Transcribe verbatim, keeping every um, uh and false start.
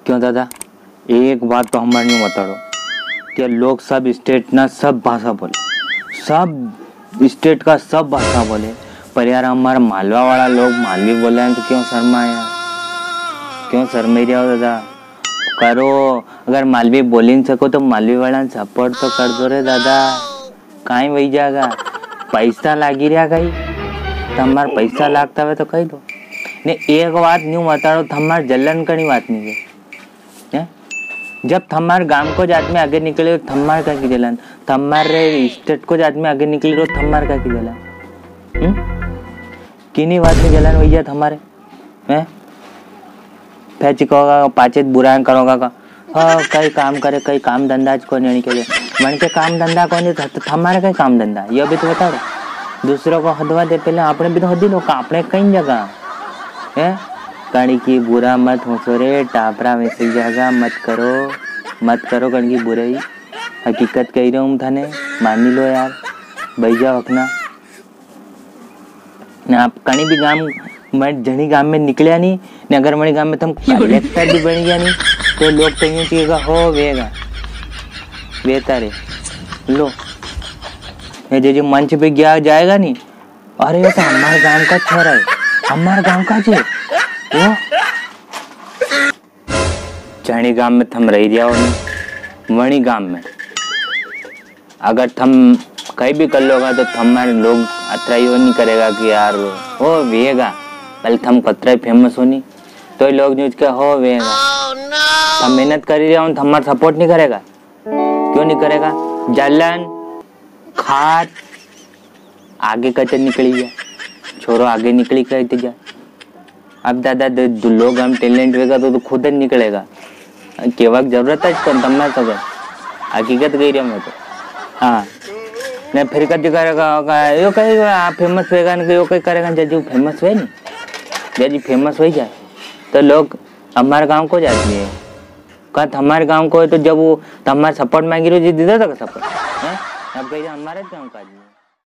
क्यों दादा, एक बात तो हमारे न्यू बताड़ो कि लोग सब state ना सब भाषा बोले, सब state का सब भाषा बोले, पर यार हमारा मालवा वाला लोग मालवी बोले हैं तो क्यों शर्मा यार, क्यों शर्मा रहा हो दादा? करो, अगर मालवी बोली नी सको तो मालवी वाला ने support तो कर दो रे दादा। काई वही जागा, पैसा लागी रहा कई, तमार पैसा लागता हुए तो कही दो। ने एक बात न्यू बताड़ो, तमार जलन कणी बात नी है, हैं? जब तमार गांव को ज आदमी आगे निकले तो तमार का की जलन, तमार रे state को ज आदमी आगे निकले तो तमार का की जलन, हम्म? किनी बात नी जलन वही जा तमारे, हैं? फेर चिकोगा, पाछे बुराई करोगा का? हाँ, कई काम करे, कई काम धंधा ज कोनी के लिए। मन के काम धंधा कोनी तो, तो तमारे कई काम धंधा? यो भी तो बताड़ो। दूसरों को हदवा दे, पहले आपने भी तो हदी लो, का आपने कई जगह, हैं? कणी की बुरा मत होचो रे, टापरा वैसी जगह मत करो, मत करो कणी की बुराई। हकीकत कही रहा हूँ थाने, मानी लो यार, बैजा हकना। ने आप कणी भी गाम, मैं जणी गाम में निकलिया नी, ने अगर मणी गाम में तम कलेक्टर भी बन गया नी, तो लोग तो यूं कहेगा, "हो, वेगा, वेता रे।" लो, ये जो, जो मंच पे गया जाएगा नी, "अरे, ये तो हमारे गांव का छोरा है, हमारे गांव का जी, वो।" जणी गाम में थम रही रिया हो नी, वणी गाम में अगर थम कई भी कर लोगा, तो थमारे लोग अतरा यो नी करेगा कि यार, हो वेगा, भले थम कतरा ही famous हो नी, तो ही लोग न्यूज के हो वेगा। थम मेहनत करी रिया हो, थमारे support नी करेगा। क्यों नी करेगा? जलन, खाट, आगे कते निकली गया, छोरो आगे निकली कहते जा। अब दादा, द-, दो लोग हम talent वेगा तो, तो खुद ही निकलेगा। केवा की जरूरत है कौन, तमने तो कहे। हकीकत कही रहा मैं तो। हाँ। ने फिर कदी करेगा, होगा, यो कहेगा, आप famous वेगा ने, यो कई करेगा, जब जो famous हुए नी, जब जो famous हो जाए, तो लोग हमारे गांव को जाते हैं। का हमारे गांव को है, तो जब वो हमारे support मांगी रहो जी, दे दो support, हैं? अब कही हमारे गांव का आदमी है।